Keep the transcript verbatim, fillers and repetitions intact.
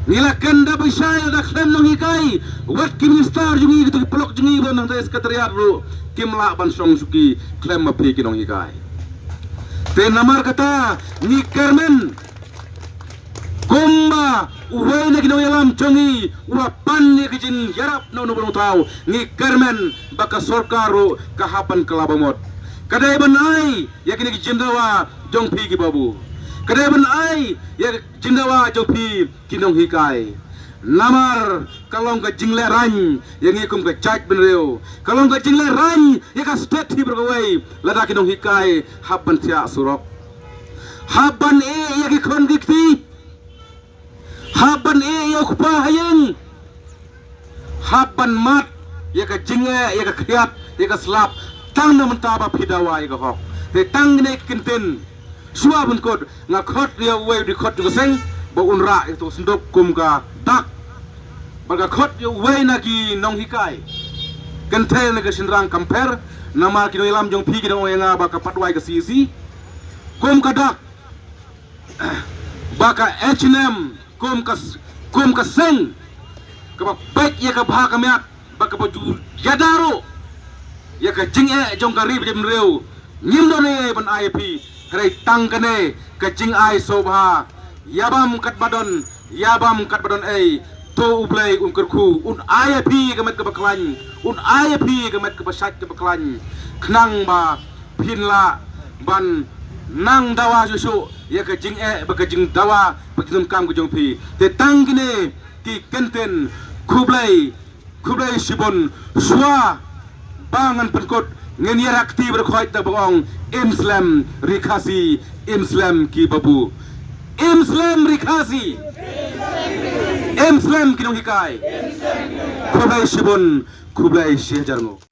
Ngi la kynda bishar da khlem nonghikai, wat ki minister jong ngi, ki paralok jong ngi ba nang dei secretariat ruh kim lah ban shong shuki khlem ma phi ki nonghikai. Te namar kata ngi kyrmen kumba uwei na ki nongïalam jong ngi u la pan ïa ka jingïarap na u nongpynïaid thaw, ngi kyrmen ba ka sorkar ruh ka hap ban kylla ba mut. Ka dei ban ai ïa kine ki jingdawa jong phi ki babu. Ka dei ban ai ïa ka jingdawa jong phi ki nonghikai. Namar ka long ka jinglehrain ïa ngi kum ka jaitbynriew. Ka long ka jinglehrain ïa ka state hi baroh kawei lada ki nonghikai hap ban thiah surok, hap ban ïeh ïa ki khun ki kti, hap ban ïeh ïa u kpa ha ïing, hap ban mad ïa ka jingeh, ïa ka khriat, ïa ka slap, tang na mynta ba phi dawa ïa ka hok. Te tang kine ki kyntien, shuwa ban kut, nga khot ïa uwei u dkhot jong ka seng ba un rah ïa ka synduk kum ka dak. Bad nga khot ïa uwei na ki nonghikai, kynthei na ka shynrang kam pher, namar ki nongïalam jong phi ki dang ong ïa nga ba ka pat wai ka C E C kum ka dak, ba ka H N M kum ka s-, kum ka seng kaba peit ïa ka bha ka miat, ba kaba ju ïada ruh ïa ka jingeh jong ka ri bad jaitbynriew. Ngim don ei ei ban ai ïa phi, hynrei tang kane ka jingai sngewbha, ïa bam katba don, ïa bam katba don ei. To U Blei un kyrkhu, un ai ïa phi ka met kaba khlaiñ, un ai ïa phi ka met kaba shait kaba khlaiñ, khnang ba phin lah ban nang dawa shuh shuh ïa ka jingeh bad ka jingdawa bad ka jingdonkam ka jong phi. Te tang kine ki kyntien, khublei, khublei shibun. Shuwa ba ngan pynkut, ngin ïa rakti bad khoit da ba ong: Im slem ri Khasi, im slem ki babu. Im slem ri Khasi, im slem ki nonghikai. Khublei shibun, khublei shihajar nguh.